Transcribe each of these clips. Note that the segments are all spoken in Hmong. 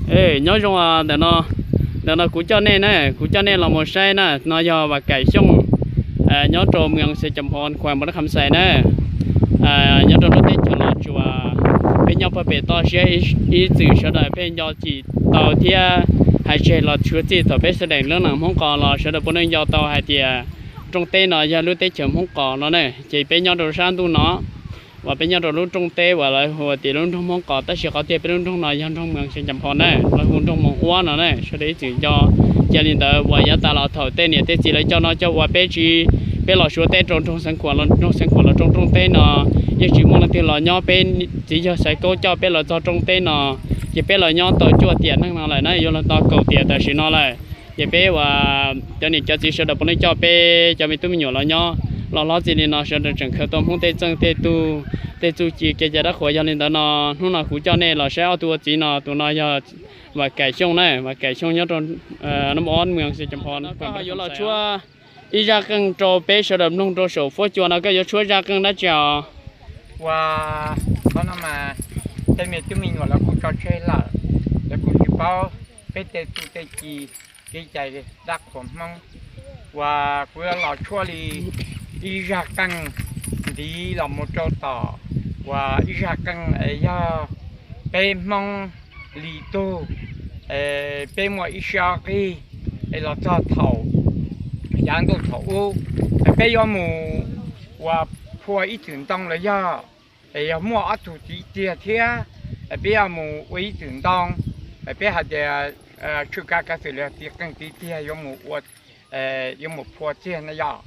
Nyob zoo, ntawm no kuv coj nej na, kuv coj nej los mus saib na, no yog Vam Kaim Xyooj, nyob rau moos Xeev Cees Phoo, khuam Npab Nab Kham Xais na. Nyob rau lub teb chaws Los Tsuas, peb nyob puag pem toj siab ib txwm sawv daws pheej nco tsis tau thiab hais tseg los tshuav txij thaum peb sawv daws lub neej Hmoob Qos los sawv daws puav leej nco tau hais tias rooj teb no yog lub teb chaws Hmoob Qos no na. Ces peb nyob rau sab ntuj no uas peb nyob rau lub rooj teb uas lawv hu tias lub nroog Hmoob Qos, tab sis qhov tiag peb lub nroog no yog nroog moos Xeev Cees Phoo na, lawv hu nroog Moos Uab no na, sawv daws ib txwm nco. Cia li ntawd uas yav tas los thaum tej niam tej txiv lawv coj no coj ua peb tsis, peb los Suav teb rau nroog Xeev Khuam, nroog Xeev Khuam los rau rooj teb no, yeej tsis muaj leej twg los nyob, peb txiv yawg Xaiv Kaub coj peb los txog rooj teb no, ces peb los nyob tau cuaj tiam neej no lawm na, yuav los tau kaum tiam tam sim no lawm. Ces peb uas cov niam cov txiv sawv daws puav leej coj peb cov me tub me nyuam los nyob, los hlob txij li no sawv daws tseem khaws tau Hmoob tej txeej tej tug, tej txuj ci kev cai dab qhuas. Yog li ntawd no hnub no kuv coj nej los saib ob tug ua txiv no, tus no yog Vam Kaim Xyooj na, Vam Kaim Xyooj nyob rau Nab Ob Moos Xeev Cees Phoo no. Koj yuav los tshuab ib zaj qeej rau peb sawv daws mloog rau saum fuab cua no, koj yuav tshuab zaj qeej dab tsi os? Ua, qhov no mas tej me tub me nyuam lawv kuj tso tseg lawm, lawv kuj tsis paub peb tej txuj tej ci kev cai dab qhuas Hmoob. Uas kuv yuav los tshuab li ib zaj qeej ntiv los mus rau tom, uas ib zaj qeej es yog peb Hmoob li tug, peb muaj ib sab qig es los txog thaum yav ntuj thaum ub, peb yuav mus uas phua ib txwm ntoo los yog, es yog muaj ob tug txiv tiag thiab, peb yuav mus ua ib txwm ntoo, peb hais tias tswj kav kav xwm los yog txiv qeej txiv tiag yuav mus ua, yuav mus phua txiag na yom.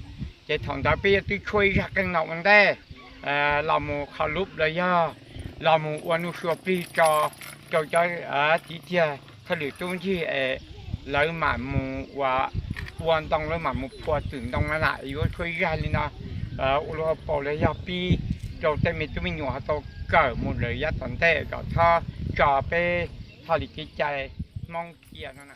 Ces thaum ntawd peb yuav twb tshuab ib zaj qeej no ua ntej los mus qhov lub los yog los mus ua nuj sua plig tso rau cov txiv tiag thawj lwm tub ncig es lawv mam mus ua, ua ntoo, lawv mam mus phua txwm ntoo na na. Yuav tshuab ib zaj li no ua lub hauv paus los yog pib rau tej me tub me nyuam ho tau kawm mus lawm yav tom ntej kom txhob tso peb txoj li kev cai Hmoob cia no na.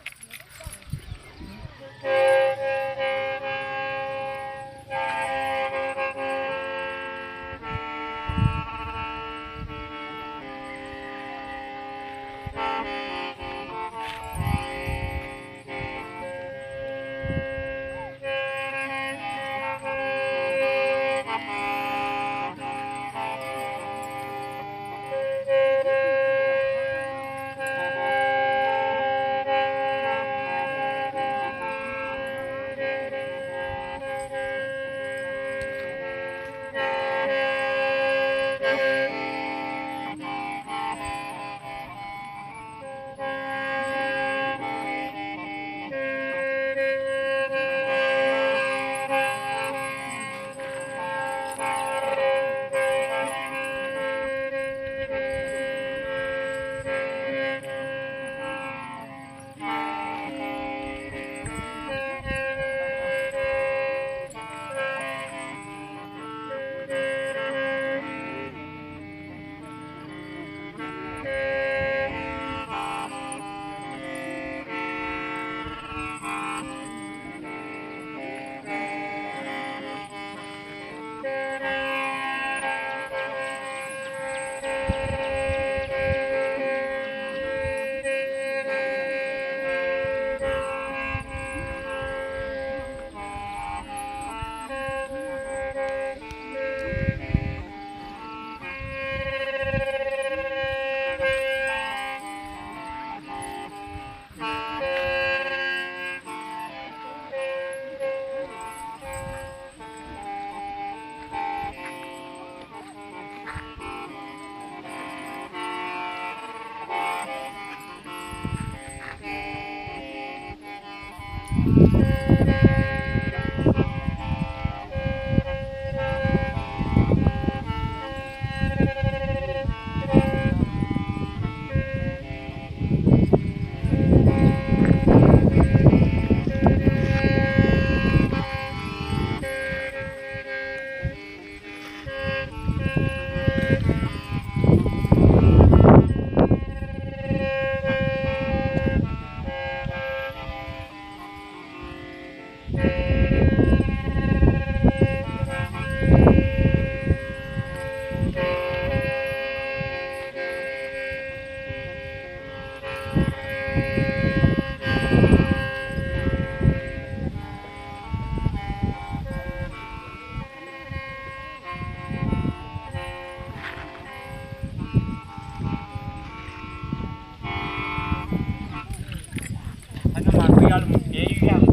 Coj los piav ib zaj,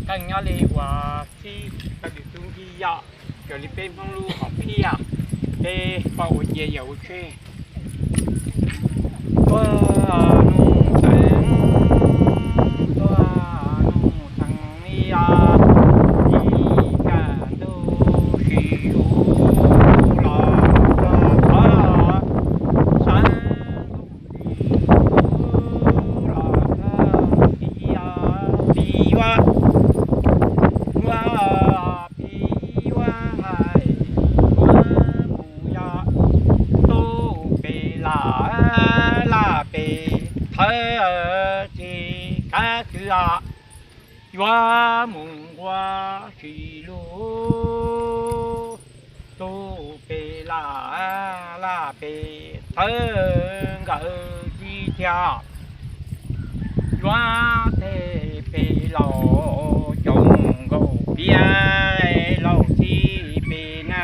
koj nyob li uas txhib tau tus tub ncig yom, raws li peb Hmoob lub hom phiaj, peb pom ua cia yawm ua tseg. Tuaj nug teev, tuaj nug teev li os, ib kaj ntug sis ub los txog qhov sab ntuj li ub los txog pib os, pib yuav, ua pib yuav hais, yuav mus yog tuaj pem laj, laj pem thawv, tsis kav kwv os, yuav mus nquag tsis lug. Tuaj pem laj, laj pem thawv nkawd tsis tiag, yuav tej pem laus caum nkaus piav, laus txib pem na,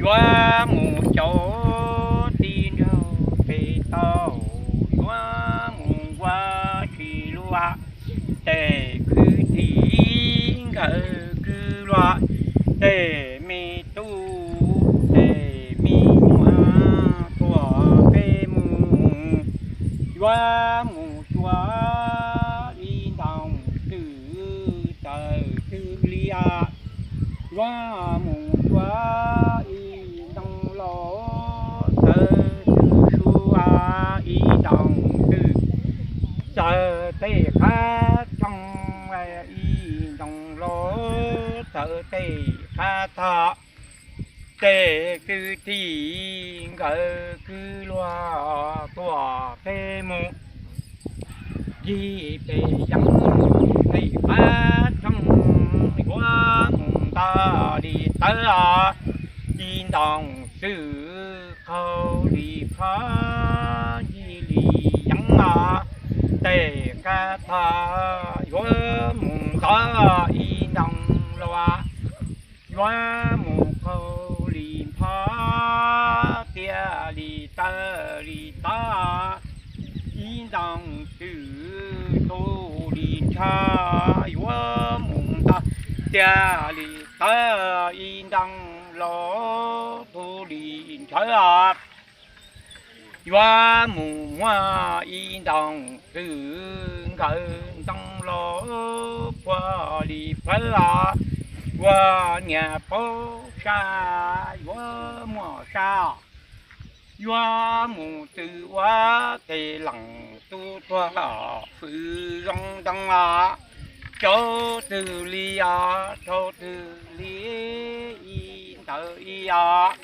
yuav mus caum tib nraug pem tau, yuav mus nquag tsis luag. Tej kwv tij nkawd kwv luag, tej me tub tej me nyuam tuaj peb mus, yuav mus xyuas ib ntoo twm txawv twg li os, yuav mus xyuas ib ntoo laus txawv twg sua, ib ntoo twm txawv tej qab tsoo, ib ntoo laus txawv tej qab tog. Tej kwv tij nkawd kwv luag tuaj peb mus, yig pem yeeb tej qab tsoo, yuav mus nto li tawv os, ib ntoo twm qaug li phab, yig li yeeb os, tej qab tog yuav mus nto ib ntoo laus, yuav mus qaug li phab, tiag li tawv li tod, ib ntoo twm tu li ntshaw, yuav mus nto tiag li tawv, ib ntoo laus tu li ntshaw os, yuav mus muab ib ntoo twm nkawd ntoo laus puag li plawv os, ua niam paub sab yuav muaj sab, yuav mus txwv ua tej leej tub tuag fwm zoo ntoo os, tsaus twg li os, tsaus twg li ib ntawd ib os.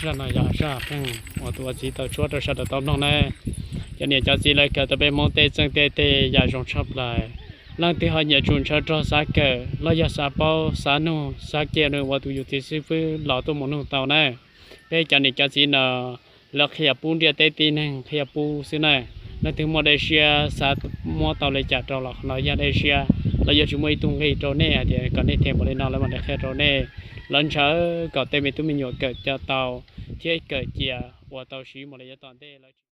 Zaj no yog zaj pheej uas tus ua txiv tau tshaj rau sawv daws tau mloog na. Cov niam cov txiv lawv kawm tau peb Hmoob tej txheej tej tej yam zoo tshaj plaws. Leej twg ho nyiam tsum ntshaw rog xav kawm los yog xav paub xav nug xav cia nws ua tus yus txiv xib fwb los tuaj mus nug tau na. Peb cov niam cov txiv no lawv qhia pub ntiaj teb tib neeg qhia pub xwb na. Leej twg muaj dej siab xav muab tau li cas rau los qhov no yog dej siab, lawv yuav tsis muaj ib tug nqi rau nej hais tias kom nej them npaum li no lawv mam li qhia rau nej. Lawv ntshaw kom tej me tub me nyuam kawm coj tau thiab kawm cia ua tau siv mus li yav tom ntej lawv